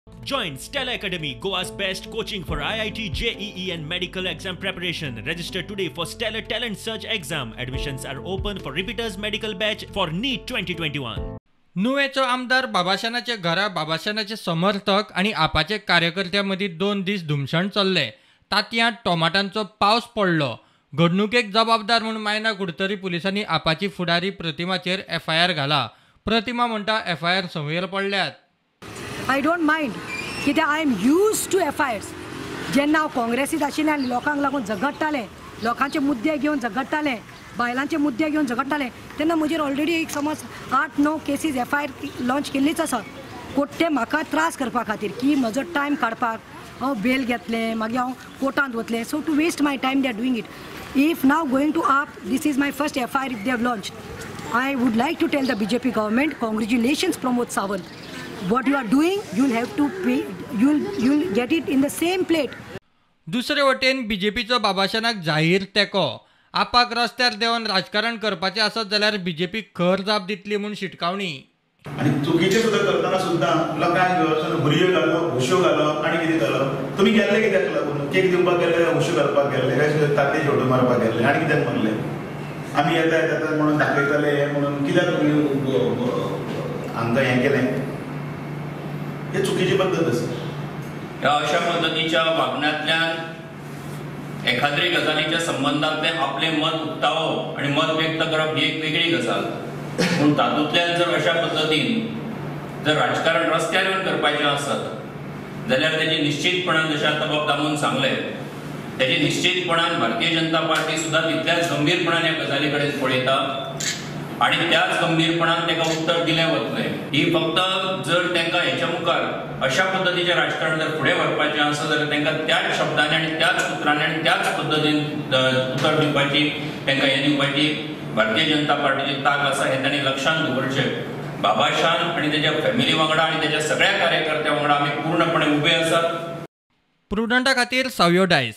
Join Stella Academy, Goa's best coaching for IIT, JEE and medical exam preparation. Register today for Stellar Talent Search exam. Admissions are open for repeaters medical batch for NEET 2021. नुवेचो आमदार बाबाशानाच्या घरा बाबाशानाचे समर्थक आनी आपाचे कार्यकर्त्यां मदीं 2 दीस धुमशण चल्लें. तातयां टोमाटांचो पावस पडलो. घडणुकेक जबाबदार म्हूण मायना कुडतरी पुलिसांनी आपाची फुडारी प्रतिमाचेर एफआयआर घाला. प्रतिमा म्हणटा एफआयआर संवयेर पडल्यात. I don't mind कित्याक I am used to FIRs. जेन्ना हांव काँग्रेसीत आशिल्लें आनी लोकांक लागून झगडटालें, लोकांचे मुद्दे घेवन झगडटालें, बायलांचे मुद्दे घेवन झगडटालें, तेन्ना म्हजेर ऑलरेडी एक समज 8-9 केसीज एफआयआर लॉन्च केल्लीच आसा. कोट्टे म्हाका त्रास करपा खातीर की म्हजो टायम काडपाक हांव बेल घेतलें, मागीर हांव कोर्टांत वतलें. So to waste my time they are doing it. If now going to AAP, this is my first FIR if they have launched. I would like to tell the BJP government, congratulations Pramod Sawant. What you are doing, you'll have to pay, you'll get it in the same plate. दुसरे वटेन बीजेपीचो बाबाशानाक जाहीर तेंको. आपाक रस्त्यार देंवन राजकारण करपाचें आसत जाल्यार बीजेपी खर जाप दितली म्हूण शिटकावणी. आनी चुकीचें सुद्दां करतना सुद्दां लोकांक घुरयो घालप, हुश्यो घालप आनी कितें घालप. तुमी गेल्ले कित्याक लागून? केक दिवपाक गेल्ले, हुश्यो घालपाक गेल्ले, काय तांदे शेवटो मारपाक गेल्ले आनी कित्याक मारले? आमी येता येता म्हणून दाखयतले हें म्हणून कित्याक तुमी हांकां हें केलें? हे चुकीची पद्दत आसा. ह्या अशा पद्दतीच्या वागण्यांतल्यान एखाद्रे गजालीच्या संबंदांतलें आपलें मत उक्तावप आनी मत व्यक्त करप ही एक वेगळी गजाल, पूण तातूंतल्यान जर अशा पद्दतीन जर राजकारण रस्त्यार येवन करपाचें आसत जाल्यार तेजी निश्चितपणान, जशें आतां बाब दामून सांगलें, तेजी निश्चितपणान भारतीय जनता पार्टी सुद्दां तितल्याच गंभीरपणान ह्या गजाली कडेन पळयता आनी त्याच गंभीरपणान ताका उत्तर दिलें वतलें. ही फक्त जर तांकां हेच्या मुखार अशा पद्दतीचें राजकारण जर फुडें व्हरपाचें आसा जाल्यार तांकां त्याच शब्दांनी आनी त्याच उतरांनी आनी त्याच पद्दतीन उत्तर दिवपाची, तांकां हें दिवपाची भारतीय जनता पार्टीची तांक आसा हें तांणी लक्षांत दवरचें. बाबाशान आनी तेच्या फॅमिली वांगडा आनी तेच्या सगळ्या कार्यकर्त्यां वांगडा आमी पूर्णपणे उबे आसात. प्रुडंटा खातीर सावयो डायस.